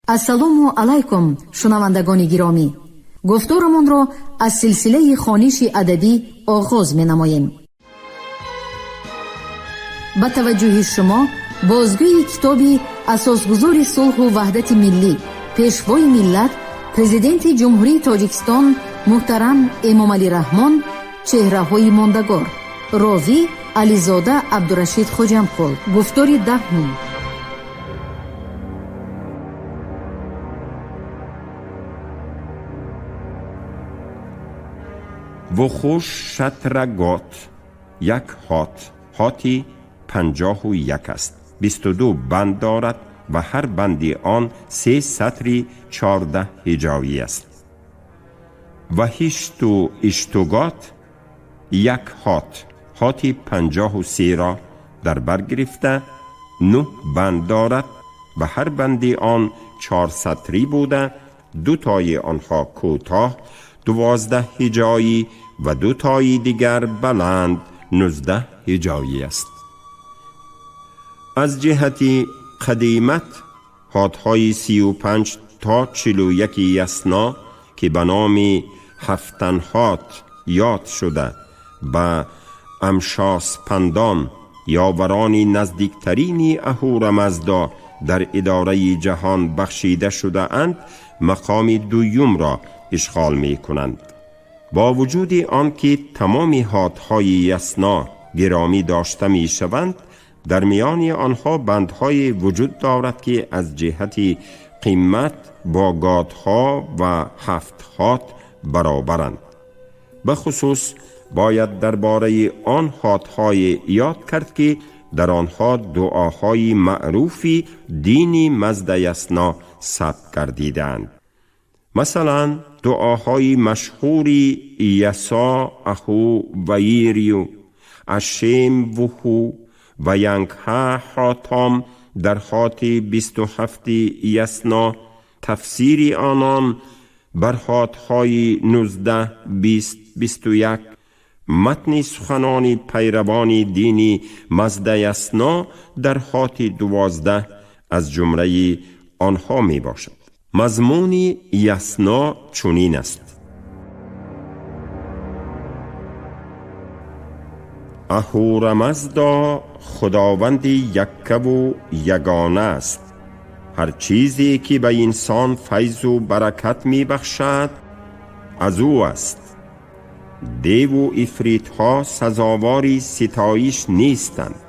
Ассалому алайкум, шунавандагони гиромӣ. Гуфторамонро аз силсилаи хониши адабӣ оғоз менамоем. Ба таваҷҷӯҳи шумо бозгӯи китоби асосгузори сулҳу ваҳдати миллӣ, пешвои миллат, Президенти Ҷумҳурии Тоҷикистон муҳтарам Эмомалӣ Раҳмон «Чеҳраҳои мондагор». Ровӣ Ализода Абдурашид Хоҷамқул. Гуфтори даҳум. Вухуш шатрагот як ҳот, ҳоти 51 аст. 22 банд дорад ва ҳар банди он се сатри 14 ҳиҷоӣ аст. Ва ҳишту иштугот як ҳот, ҳоти 53-ро дар бар гирифта, нӯҳ банд дорад ва ҳар банди он чорсатрӣ буда, ду тои онҳо кӯтоҳ, 12 ҳиҷоӣ ва ду тои дигар баланд, 19 ҳиҷоӣ аст. Аз ҷиҳати қадимат ҳотҳои 35 то 41 Ясна, ки ба номи ҳафтанҳот ёд шуда, ба амшоспандон, ёварони наздиктарини Аҳурамазда дар идораи ҷаҳон бахшида шудаанд, мақоми дуюмро ишғол мекунанд. Бо вуҷуди он ки тамоми ҳотҳои Ясна гиромӣ дошта мешаванд, дар миёни онҳо бандҳое вуҷуд дорад, ки аз ҷиҳати қимат бо годҳо ва ҳафтҳот баробаранд. Ба хусус бояд дар бораи он ҳотҳое ёд кард, ки дар онҳо дуоҳои маъруфи дини Маздаясна сабт гардидаанд. Масалан, дуоҳои машҳури Ясо Аху Ваирию, Ашем Вуху ва Янгҳа Ҳотом дар ҳоти 27 Ясна, тафсири онон бар ҳотҳои 19, 20, 21, матни суханони пайравони дини Маздаясна дар ҳоти 12 аз ҷумлаи онҳо мебошад. Мазмуни Ясна чунин аст: Аҳурамазда худованди яккаву ягона аст. Ҳар чизе ки ба инсон файзу баракат мебахшад, аз ӯ аст. Деву ифритҳо сазовори ситоиш нестанд.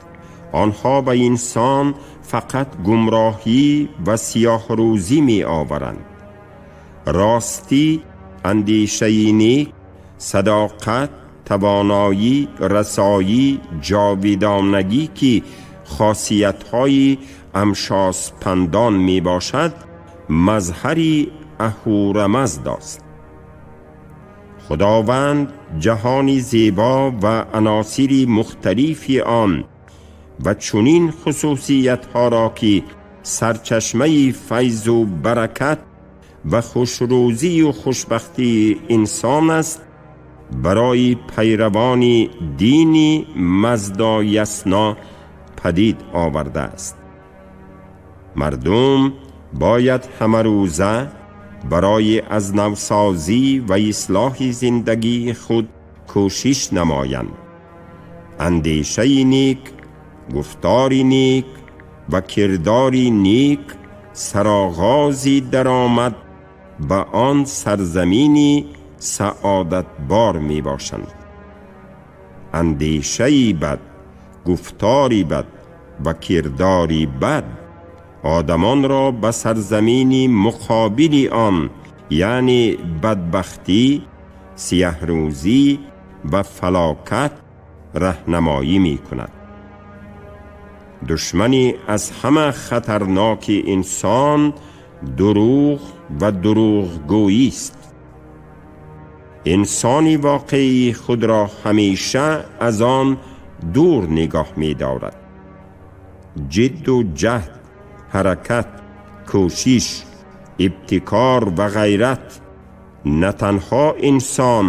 Онҳо ба инсон фақат гумроҳӣ ва сиёҳрӯзӣ меоваранд. Ростӣ, андешаи нек, садоқат, тавоноӣ, расоӣ, ҷовидонагӣ, ки хосиятҳои амшоспандон мебошад, мазҳари аҳурамазд аст. Худованд ҷаҳони зебо ва аносири мухталифи он ва чунин хусусиятҳоро, ки сарчашмаи файзу баракат ва хушрӯзию хушбахтии инсон аст, барои пайравони дини Маздоясна падид овардааст. Мардум бояд ҳамарӯза барои аз навсозӣ ва ислоҳи зиндагии худ кӯшиш намоянд. Андешаи нек, гуфтори нек ва кирдори нек сароғози даромад ба он сарзамини саодатбор мебошанд. Андешаи бад, гуфтори бад ва кирдори бад одамонро ба сарзамини муқобили он, яъне бадбахтӣ, сияҳрӯзӣ ва фалокат раҳнамоӣ мекунад. Душмани аз ҳама хатарноки инсон дурӯғ ва дурӯғгӯист. Инсони воқеӣ худро ҳамеша аз он дур нигоҳ медорад. Ҷидду ҷаҳд, ҳаракат, кӯшиш, ибтикор ва ғайрат на танҳо инсон,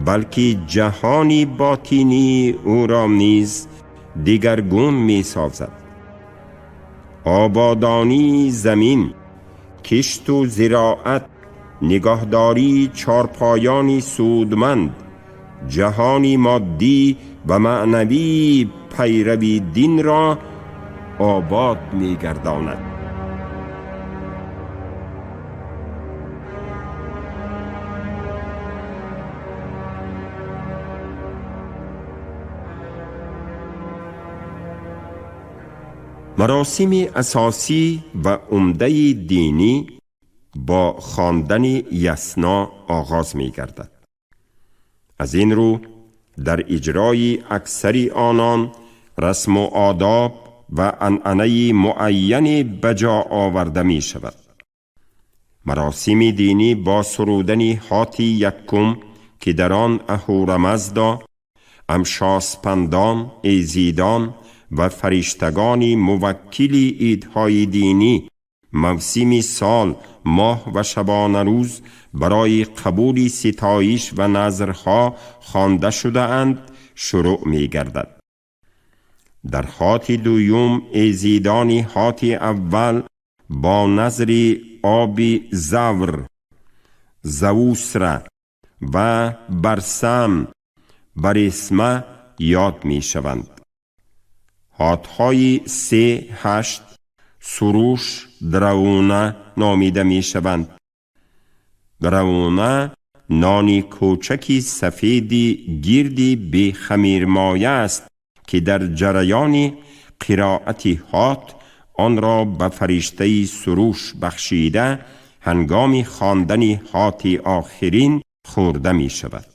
балки ҷаҳони ботинии ӯро низ дигаргун месозад. Ободонии замин, Кишту зироат, нигаҳдории чорпоёни судманд, ҷаҳони моддӣ ва маънавии пайрави динро обод мегардонад. Маросими асосӣ ва умдаи динӣ бо хондани ясна оғоз мегардад. Аз ин рӯ дар иҷрои аксари онон расму одоб ва анъанаи муайяне ба ҷо оварда мешавад. Маросими динӣ бо сурудани ҳоти якум, ки дар он Аҳурамазда, Амшоспандон, Эзидон ва фариштагони муваккили идҳои динӣ, мавсими сол, моҳ ва шабонарӯз барои қабули ситоиш ва назрҳо хонда шудаанд, шурӯъ мегардад. Дар ҳоти дуюм эзидони ҳоти аввал бо назри оби завр, завусра ва барсам, барисма ёд мешаванд. Ҳотҳои 3, 8 суруш дравуна номида мешаванд. Дравуна нони кӯчаки сафеди гирди бехамирмоя аст, ки дар ҷараёни қироати ҳот онро ба фариштаи суруш бахшида, ҳангоми хондани ҳоти охирин хӯрда мешавад.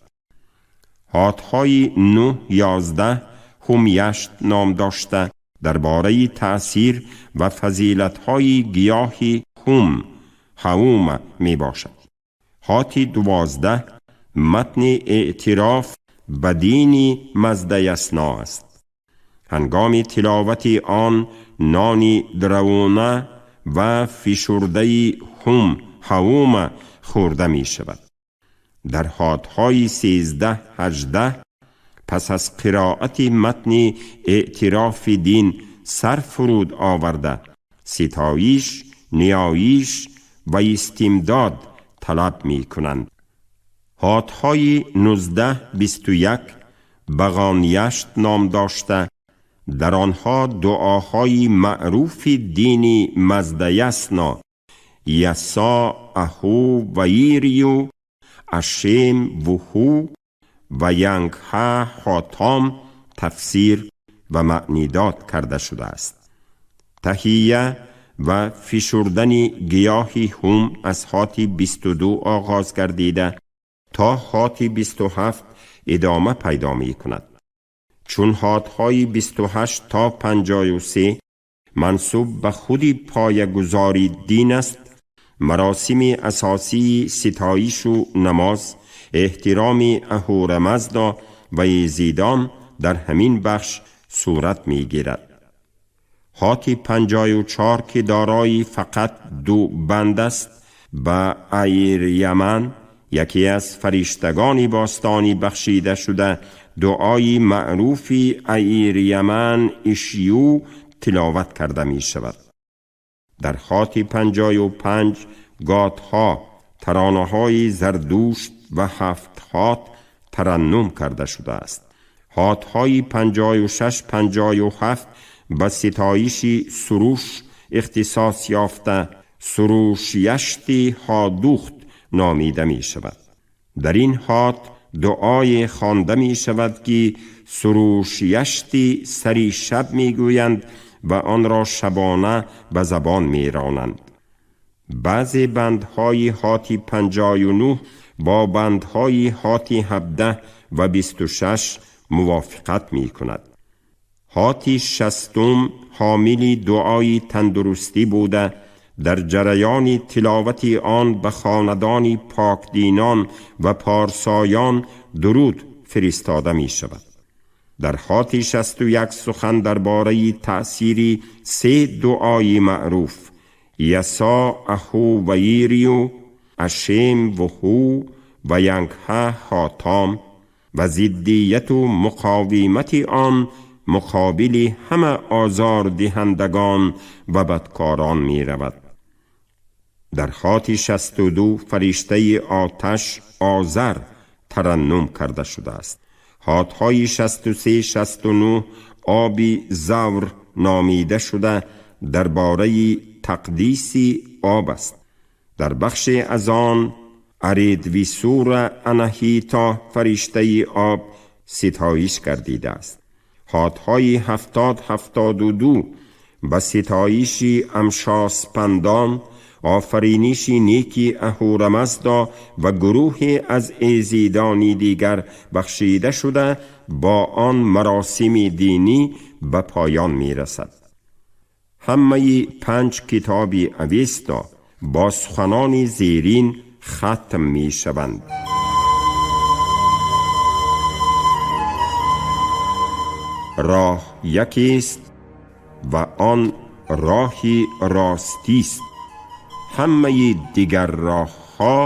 Ҳотҳои 9, 11 ҳумяшт ном дошта, дар бораи таъсир ва фазилатҳои гиёҳи ҳум, ҳаума мебошад. Ҳоти 12 матни эътироф ба дини Маздаясна аст. Ҳангоми тиловати он нони дравуна ва фишурдаи ҳум, ҳаума хӯрда мешавад. Дар ҳотҳои 13, 18 пас аз қироати матни эътирофи дин сар фуруд оварда, ситоиш, ниёиш ва истимдод талаб мекунанд. Ҳотҳои 19, 21 бағонияшт ном дошта, дар онҳо дуоҳои маъруфи дини Маздаясна, Ясо, Аҳу ва Ирю, Ашем, Вуҳу ва Янгҳа Ҳотом тафсир ва маънидод карда шудааст. Таҳия ва фишурдани гиёҳи ҳум аз ҳоти 22 оғоз гардида то ҳоти 27 идома пайдо мекунад. Чун ҳотҳои 28 то 53 мансуб ба худи поягузори дин аст, маросими асосии ситоишу намоз, эҳтироми Аҳурамазда ва Езидон дар ҳамин бахш сурат мегирад. Ҳоти 54, ки дорои фақат ду банд аст, ба Айряман, яке аз фариштагони бостонӣ бахшида шуда, дуои маъруфи Айряман Ишю тиловат карда мешавад. Дар ҳоти 55 готҳо, таронаҳои Зардушт ва ҳафт ҳот тараннум карда шудааст. Ҳотҳои 56, 57 ба ситоиши суруш ихтисос ёфта, сурушяшти ҳодухт номида мешавад. Дар ин ҳот дуое хонда мешавад, ки сурушяшти сари шаб мегӯянд ва онро шабона ба забон меронанд. Баъзе бандҳои ҳоти 59 бо бандҳои ҳоти 17 ва 26 мувофиқат мекунад. Ҳоти 60 ҳомили дуои тандурустӣ буда, дар ҷараёни тиловати он ба хонадони покдинон ва порсоён дуруд фиристода мешавад. Дар ҳоти 61 сухан дар бораи таъсири се дуои маъруф Ясо, Аҳу ва Ирю, Ашем, Вуҳу ва Янгҳа Ҳотом ва зиддияту муқовимати он муқобили ҳама озордиҳандагон ва бадкорон меравад. Дар хати 62 фариштаи оташ Озар тараннум карда шудааст. Хотҳои 63, 69 оби Завр номида шуда дар бораи тақдиси об аст. Дар бахше аз он Аредвисура Анаҳита фариштаи об ситоиш гардидааст. Хотҳои 70, 72 ба ситоиши Амшоспандон, офариниши неки Аҳурамазда ва гурӯҳе аз эзидони дигар бахшида шуда бо он маросими динӣ ба поён мерасад. Ҳамаи панҷ китоби Авеста бо суханони зерин хатм мешаванд. Роҳ якест ва он роҳи ростист. Ҳамаи дигар роҳҳо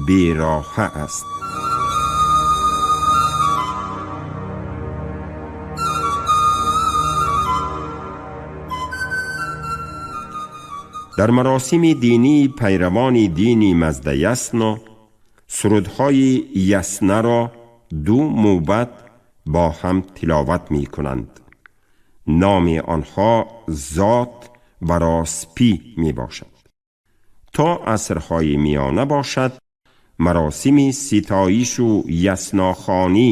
бероҳа аст. Дар маросими динии пайравони дини Маздаясно сурудҳои Яснаро ду мӯбад бо ҳам тиловат мекунанд. Номи онҳо Зот ва Роспӣ мебошад. То асрҳои миёна бошад, маросими ситоишу яснохонӣ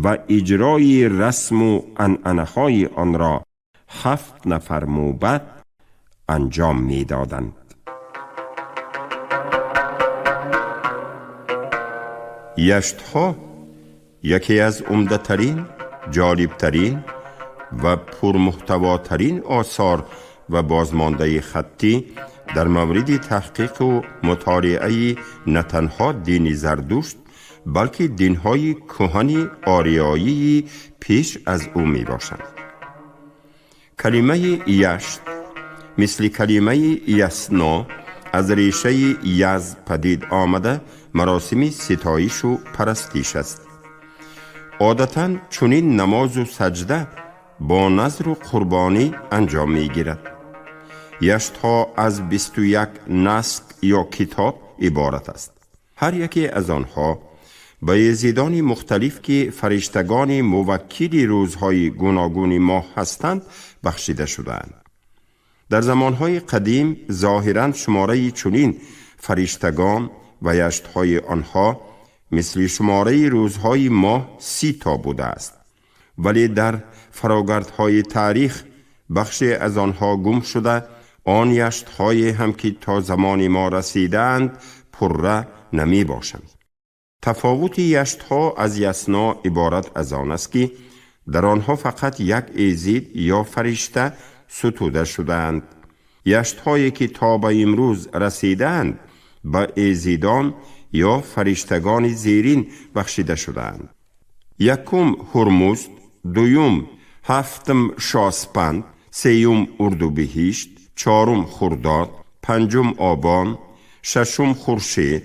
ва иҷрои расму анъанаҳои онро ҳафт нафар мӯбад анҷом медоданд. Яштҳо яке аз умдатарин, ҷолибтарин ва пурмуҳтавотарин осор ва бозмондаи хаттӣ дар мавриди таҳқиқу мутолиаи на танҳо дини Зардушт, балки динҳои кӯҳани ориёии пеш аз ӯ мебошанд. Калимаи яшт мисли калимаи ясно аз решаи яз падид омада маросими ситоишу парастиш аст. Одатан чунин намозу саҷда бо назру қурбонӣ анҷом мегирад. Яштҳо аз 21 наск ё китоб иборат аст. Ҳар яке аз онҳо ба езидони мухталиф, ки фариштагони муваккили рӯзҳои гуногуни моҳ ҳастанд, бахшида шудаанд. Дар замонҳои қадим зоҳиран шумораи чунин фариштагон ва яштҳои онҳо мисли шумораи рӯзҳои моҳ 30 то будааст. Вале дар фарогардҳои таърих бахше аз онҳо гум шуда, он яштҳое ҳам ки то замони мо расидаанд, пурра намебошанд. Тафовути яштҳо аз ясно иборат аз он аст, ки дар онҳо фақат як эзид ё фаришта сутуда шудаанд. Яштҳое ки то ба имрӯз расидаанд, ба эзидон ё фариштагони зерин бахшида шудаанд. Якум Ҳурмузд, дуюм ҳафтум Шоспанд, сеюм Урдубиҳишт, чорум Хурдод, панҷум Обон, шашум Хуршед,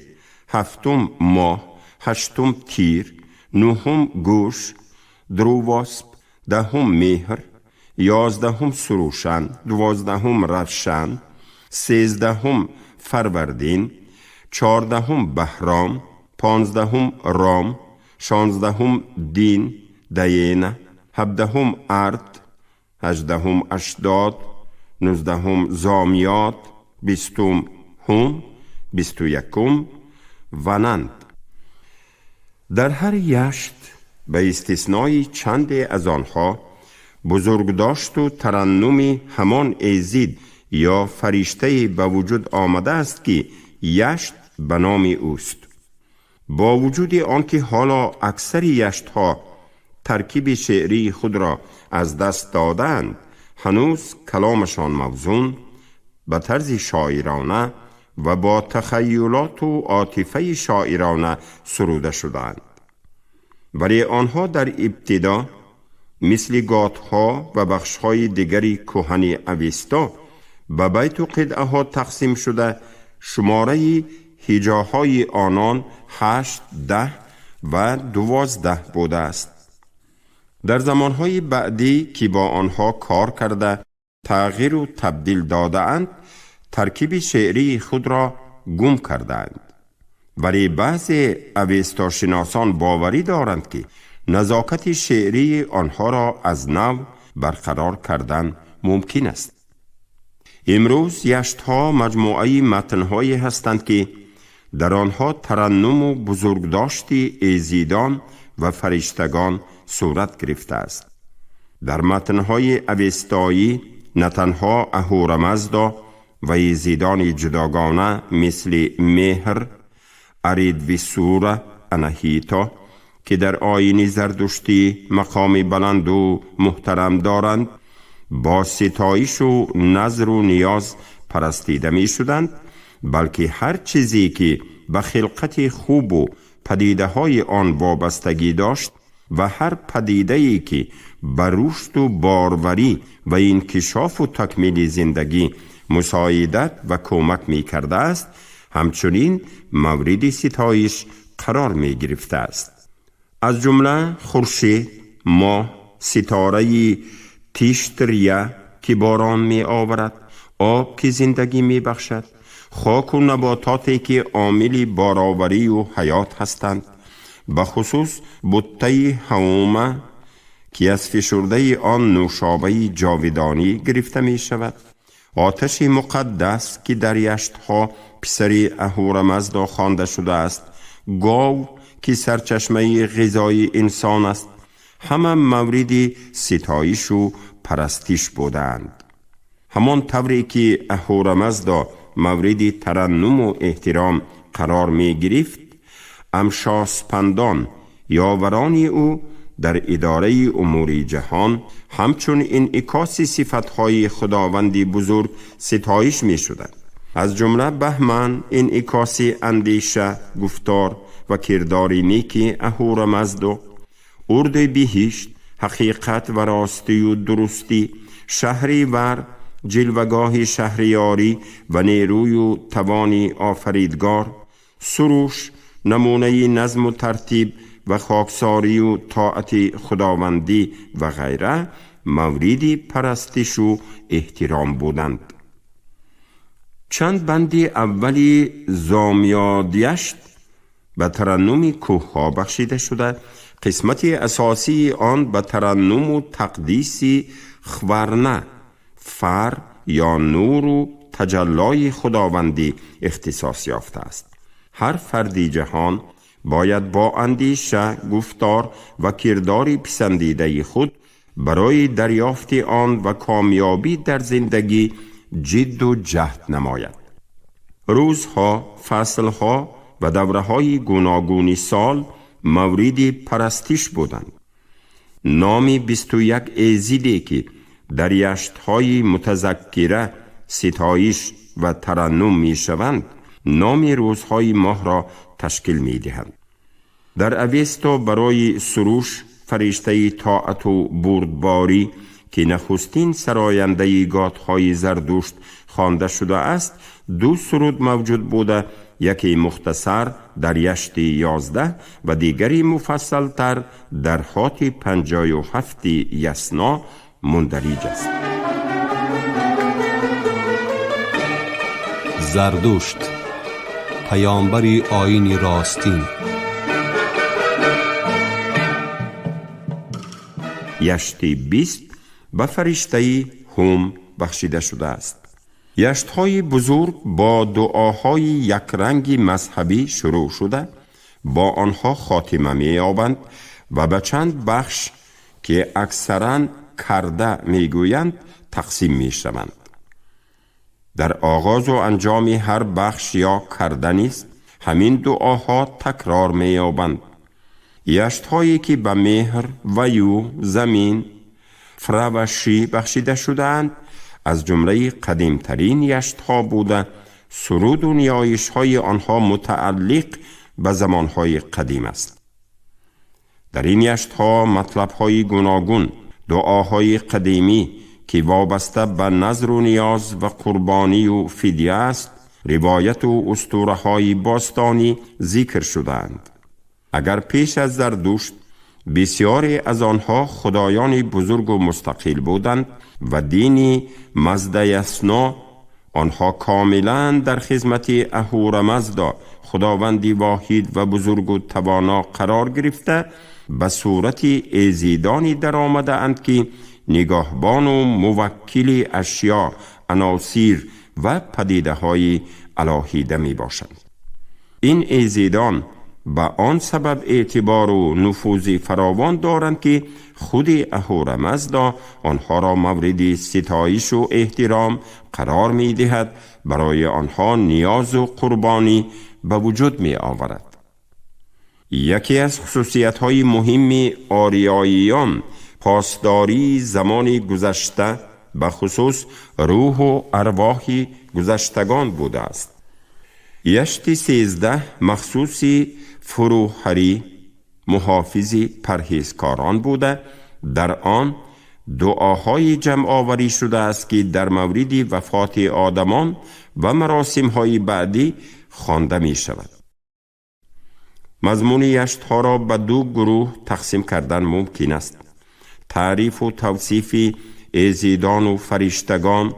ҳафтум Моҳ, ҳаштум Тир, нуҳум Гӯш, Друвосп, даҳум Меҳр, 11-ум Сурушан, 12-ум Равшан, 13-ум Фарвардин, 14-ум Баҳром, 15-ум Ром, 16-ум Дин, Даена, 17-ум Ард, 18-ум Ашдод, 19-ум Зомиёт, 20-ум Ҳум, 21-ум Вананд. Дар ҳар яшт ба истиснои чанде аз онҳо бузургдошту тараннуми ҳамон эзид ё фариштае ба вуҷуд омадааст, ки яшт ба номи ӯст. Бо вуҷуди он ки ҳоло аксари яштҳо таркиби шеърии худро аз даст додаанд, ҳанӯз каломашон мавзун, ба тарзи шоирона ва бо тахаюлоту отифаи шоирона суруда шудаанд. Вале онҳо дар ибтидо мисли готҳо ва бахшҳои дигари кӯҳани Авесто ба байту қитъаҳо тақсим шуда, шумораи ҳиҷоҳои онон 8, 10 ва 12 будааст. Дар замонҳои баъдӣ, ки бо онҳо кор карда, тағйиру табдил додаанд, таркиби шеърии худро гум кардаанд. Вале баъзе авестошиносон боварӣ доранд, ки назокати шеърии онҳоро аз нав барқарор кардан мумкин аст. Имрӯз яштҳо маҷмӯаи матнҳое ҳастанд, ки дар онҳо тараннуму бузургдошти эзидон ва фариштагон сурат гирифтааст. Дар матнҳои авестоӣ на танҳо Аҳурамаздо ва эзидони ҷудогона мисли Меҳр, Аридвисура, Анаҳито, ки дар оини зардуштӣ мақоми баланду муҳтарам доранд, бо ситоишу назру ниёз парастида мешуданд, балки ҳар чизе ки ба хилқати хубу падидаҳои он вобастагӣ дошт ва ҳар падидае ки ба рушду борварӣ ва инкишофу такмили зиндагӣ мусоидат ва кӯмак мекардааст, ҳамчунин мавриди ситоиш қарор мегирифтааст. Аз ҷумла хуршед, моҳ, ситораи Тиштрия, ки борон меоварад, об, ки зиндагӣ мебахшад, хоку набототе, ки омили бороварию ҳаёт ҳастанд, бахусус буттаи ҳаума, ки аз фишурдаи он нӯшобаи ҷовидонӣ гирифта мешавад, оташи муқаддас, ки дар яштҳо писари Аҳурамаздо хонда шудааст, гов, ки сарчашмаи ғизои инсон аст, ҳама мавриди ситоишу парастиш будаанд. Ҳамон тавре ки Аҳурамаздо мавриди тараннуму эҳтиром қарор мегирифт, Амшоспандон, ёварони ӯ дар идораи умури ҷаҳон, ҳамчун инъикоси сифатҳои худованди бузург ситоиш мешуданд. Аз ҷумла Баҳман, инъикоси андеша, гуфтор ва кирдори неки Аҳурамаздо, Урди биҳишт, ҳақиқат ва ростию дурустӣ, шаҳри Вар, ҷилвагоҳи шаҳриёрӣ ва нерӯю тавони офаридгор, Суруш, намунаи назму тартиб ва хоксорию тоати худовандӣ ва ғайра мавриди парастишу эҳтиром буданд. Чанд банди аввали Зомёдяшт ба тараннуми кӯҳҳо бахшида шуда, қисмати асосии он ба тараннуму тақдиси Хварна, фар ё нуру таҷаллои худовандӣ ихтисос ёфтааст. Ҳар фарди ҷаҳон бояд бо андеша, гуфтор ва кирдори писандидаи худ барои дарёфти он ва комёбӣ дар зиндагӣ ҷидду ҷаҳд намояд. Рӯзҳо, фаслҳо ва давраҳои гуногуни сол мавриди парастиш буданд. Номи 21 эзиде, ки дар яштҳои мутазаккира ситоиш ва тараннум мешаванд, номи рӯзҳои моҳро ташкил медиҳанд. Дар Авесто барои Суруш, фариштаи тоату бурдборӣ, ки нахустин сарояндаи готҳои Зардушт хонда шудааст, ду суруд мавҷуд буда, яке мухтасар дар яшти 11 ва дигари муфассалтар дар хоти 57-и Ясно мундариҷ аст. Зардушт, паёмбари оини ростин. Яшти 20 ба фариштаи Ҳум бахшида шудааст. Яштҳои бузург бо дуоҳои якранги мазҳабӣ шурӯъ шуда, бо онҳо хотима меёбанд ва ба чанд бахш, ки аксаран карда мегӯянд, тақсим мешаванд. Дар оғозу анҷоми ҳар бахш ё карда низ ҳамин дуоҳо такрор меёбанд. Яштҳое, ки ба Меҳр, Ваю, замин, Фравашӣ бахшида шудаанд, аз ҷумлаи қадимтарин яштҳо буда, суруду ниёишҳои онҳо мутааллиқ ба замонҳои қадим аст. Дар ин яштҳо матлабҳои гуногун, дуоҳои қадимӣ, ки вобаста ба назру ниёз ва қурбонию фидя аст, ривояту устураҳои бостонӣ зикр шудаанд. Агар пеш аз Зардушт бисёре аз онҳо худоёни бузургу мустақил буданд ва дини Маздаясно آنها کاملا در خدمت اهورامزدا، خداوندی واحد و بزرگ و توانا قرار گرفته، به صورت ایزیدانی در آمده اند که نگاهبان و موکل اشیا، عناصر و پدیده های علاهیده می باشند. این ایزیدان به آن سبب اعتبار و نفوذ فراوان دارند که خود اهورامزدا آنها را مورد ستایش و احترام قرار می دهد، برای آنها نیاز و قربانی به وجود می آورد. یکی از خصوصیت های مهم آریاییان پاسداری زمان گذشته، به خصوص روح و ارواح گذشتگان بوده است. یشت 13 مخصوص فروهری، محافظ پرهیزکاران بوده. در آن دعاهای جمع آوری شده است که در مورد وفات آدمان و مراسم های بعدی خوانده می شود. مضمون یشت ها را به دو گروه تقسیم کردن ممکن است: تعریف و توصیف ایزیدان و فرشتگان،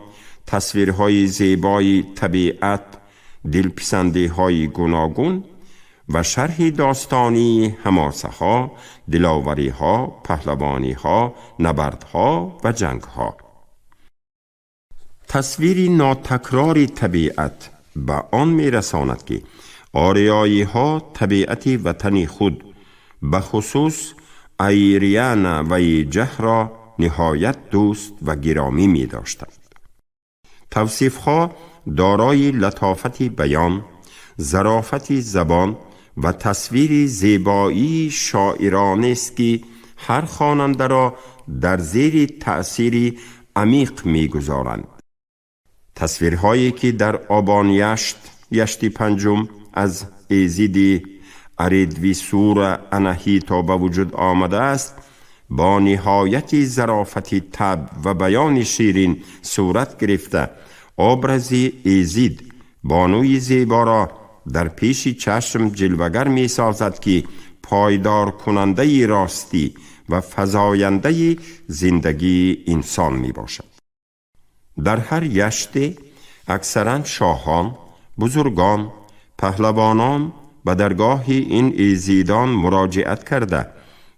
تصویرهای زیبای طبیعت، دلپسندی های گوناگون و شرح داستانی حماسه ها، دلاوری ها، پهلوانی ها، نبردها و جنگ ها. تصویر ناتکرار طبیعت به آن می رساند که آریایی ها طبیعت وطن خود، به خصوص ایریانا و جه را نهایت دوست و گرامی می داشتند. توصیف ها دارای لطافت بیان، ظرافت زبان و تصویر زیبایی شاعرانه است که هر خواننده را در زیر تأثیر عمیق میگذارند. تصویرهایی که در آبان یشت، یشت پنجم از ایزید اریدویسور اناهیتا به وجود آمده است، با نهایت ظرافت طبع و بیان شیرین صورت گرفته، ابرز ایزید بانوی زیبا را در پیش چشم جلوگر می سازد که پایدار کننده راستی و فزاینده زندگی انسان می باشد. در هر یشت اکثرا شاهان، بزرگان، پهلوانان به درگاه این ایزیدان مراجعت کرده،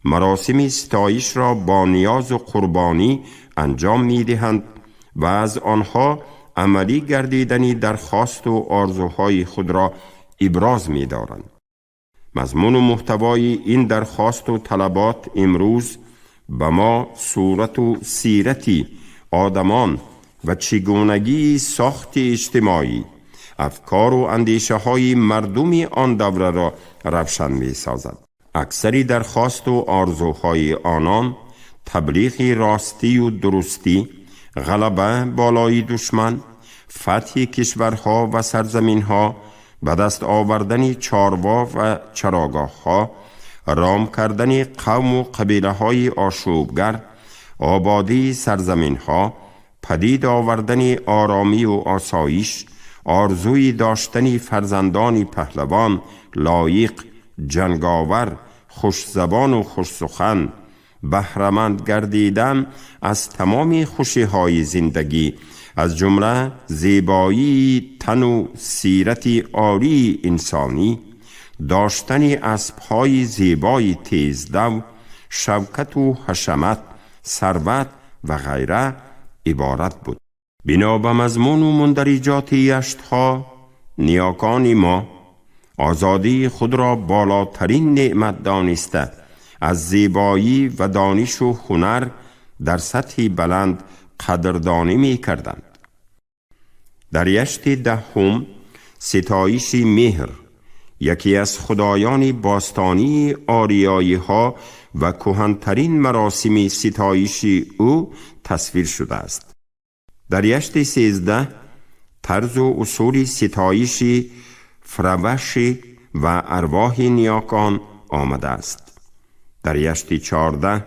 مراسم ستایش را با نیاز و قربانی انجام می دهند و از آنها عملی گردیدنی درخواست و آرزوهای خود را ابراز می دارند. مضمون و محتوای این درخواست و طلبات امروز به ما صورت و سیرتی آدمان و چگونگی ساخت اجتماعی، افکار و اندیشه های مردمی آن دوره را روشن می سازد. اکثری درخواست و آرزوهای آنان تبلیغ راستی و درستی، غلبه بالای دشمن، فتح کشورها و سرزمینها، به دست آوردن چاروا و چراگاه ها، رام کردن قوم و قبیله های آشوبگر، آبادی سرزمین ها، پدید آوردن آرامی و آسایش، آرزوی داشتن فرزندان پهلوان، لایق، جنگاور، خوشزبان و خوشسخن، بهره‌مند گردیدن از تمام خوشی‌های زندگی، از جمله زیبایی تن و سیرت عالی انسانی، داشتن اسب‌های زیبای تیزدو، شوکت و حشمت، ثروت و غیره عبارت بود. بنا به مضمون و مندرجات یشتها، نیاکان ما آزادی خود را بالاترین نعمت دانسته، از زیبایی و دانش و هنر در سطح بلند قدردانی می کردند. در یشت دهم ستایش مهر، یکی از خدایان باستانی آریایی ها و کهن‌ترین مراسم ستایش او تصویر شده است. در یشت 13 طرز و اصول ستایش فروش و ارواح نیاکان آمده است. در یشت 14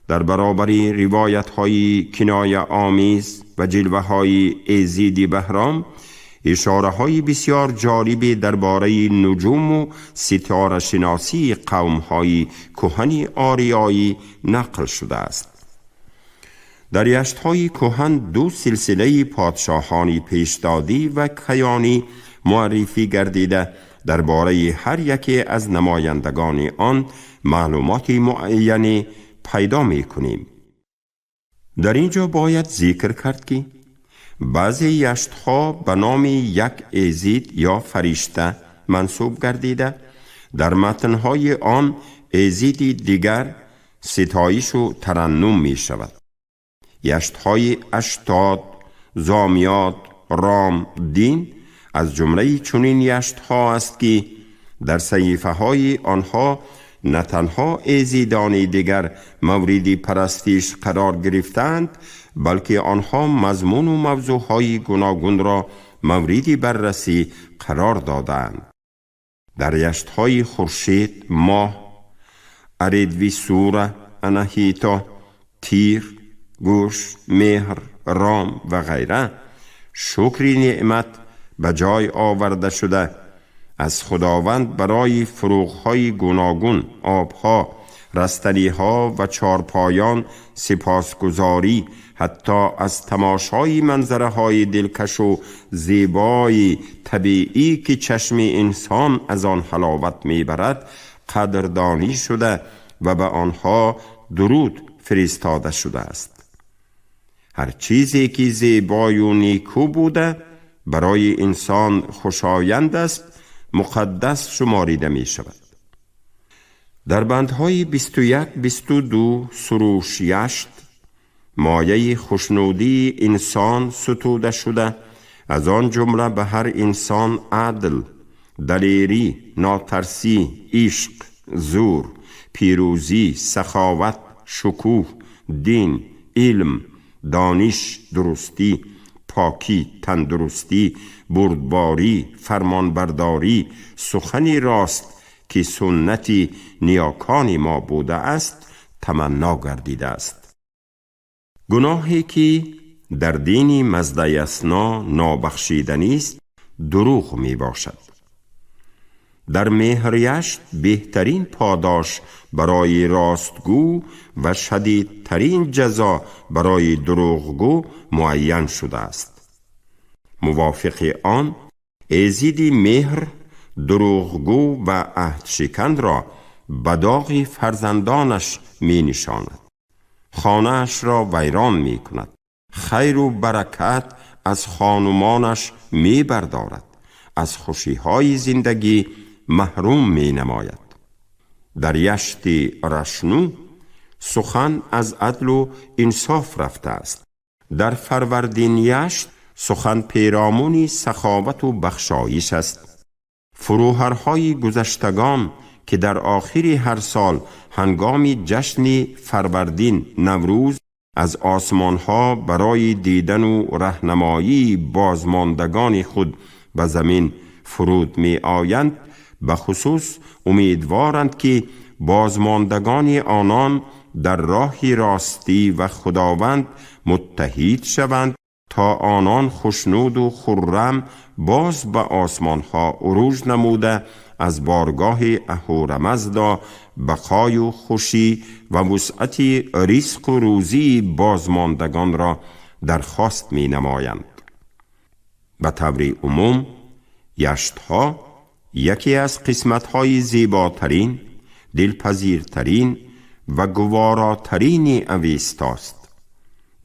در برابر روایت های کنایه آمیز و جلوه های ایزیدی بهرام، اشاره های بسیار جالب درباره نجوم و ستاره شناسی قوم های کهن آریایی نقل شده است. Дар яштҳои кӯҳан ду силсилаи подшоҳони пешдодӣ ва каёнӣ муаррифӣ гардида, дар бораи ҳар яке аз намояндагони он маълумоти муайяне пайдо мекунем. Дар ин ҷо бояд зикр кард, ки баъзе яштҳо ба номи як эзид ё фаришта мансуб гардида, дар матнҳои он эзиди дигар ситоишу тараннум мешавад. Яштҳои Аштод, Зомиёт, Ром, Дин аз ҷумлаи чунин яштҳо аст, ки дар саҳифаҳои онҳо на танҳо эзидони дигар мавриди парастиш қарор гирифтаанд, балки онҳо мазмуну мавзӯъҳои гуногунро мавриди баррасӣ қарор додаанд. Дар яштҳои Хуршед, Моҳ, Аредвисура, Анаҳито, Тир, Гӯш, Меҳр, Ром ва ғайра шукри неъмат ба ҷой оварда шуда, аз Худованд барои фурӯғҳои гуногун, обҳо, растаниҳо ва чорпоён сипосгузорӣ, ҳатто аз тамошои манзараҳои дилкашу зебои табиӣ, ки чашми инсон аз он ҳаловат мебарад, қадрдонӣ шуда ва ба онҳо дуруд фиристода шудааст. Ҳар чизе ки зебою некӯ буда, барои инсон хушоянд аст, муқаддас шуморида мешавад. Дар бандҳои 21, 22 Суруш яшт мояи хушнудии инсон сутуда шуда, аз он ҷумла ба ҳар инсон адл, далерӣ, нотарсӣ, ишқ, зур, пирӯзӣ, саховат, шукӯҳ, дин, илм, дониш, дурустӣ, покӣ, тандурустӣ, бурдборӣ, фармонбардорӣ, сухани рост, ки суннати ниёкони мо будааст, таманно гардидааст. Гуноҳе ки дар дини Маздаясно нобахшиданист, дурӯғ мебошад. Дар Меҳряшт беҳтарин подош барои ростгӯ ва шадидтарин ҷазо барои дурӯғгӯ муайян шудааст. Мувофиқи он, эзиди Меҳр дурӯғгӯ ва аҳдшиканро ба доғи фарзандонаш менишонад, хонаашро вайрон мекунад, хайру баракат аз хонумонаш мебардорад, аз хушиҳои зиндагӣ маҳрум менамояд. Дар яшти Рашну сухан аз адлу инсоф рафтааст. Дар Фарвардин яшт сухан перомуни саховату бахшоиш аст. Фурӯҳарҳои гузаштагон, ки дар охири ҳар сол ҳангоми ҷашни Фарвардин, Наврӯз, аз осмонҳо барои дидану раҳнамоии бозмондагони худ ба замин фуруд меоянд, ба хусус умедворанд, ки бозмондагони онон дар роҳи ростӣ ва Худованд муттаҳид шаванд, то онон хушнуду хуррам боз ба осмонҳо уруҷ намуда, аз боргоҳи Аҳурамазда бақою хушӣ ва вусъати ризқу рӯзии бозмондагонро дархост менамоянд. Ба таври умум, яштҳо яке аз қисматҳои зеботарин, дилпазиртарин ва гуворотарини Авестост.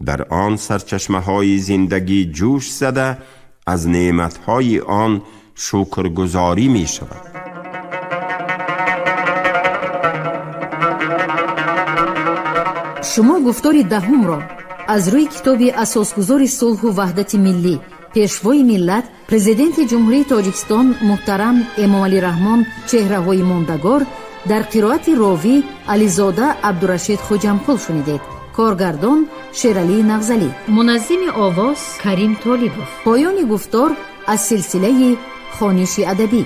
Дар он сарчашмаҳои зиндагӣ ҷӯш зада, аз неъматҳои он шукргузорӣ мешавад. Шумо гуфтори даҳумро аз рӯи китоби асосгузори сулҳу ваҳдати миллӣ, пешвои миллат, Президенти Ҷумҳурии Тоҷикистон муҳтарам Эмомалӣ Раҳмон «Чеҳраҳои мондагор» дар қироати ровӣ Ализода Абдурашид Хоҷамқул шунидед. Коргардон Шералӣ Нағзалӣ, муназзими овоз Карим Толибов. Поёни гуфтор аз силсилаи хониши адабӣ.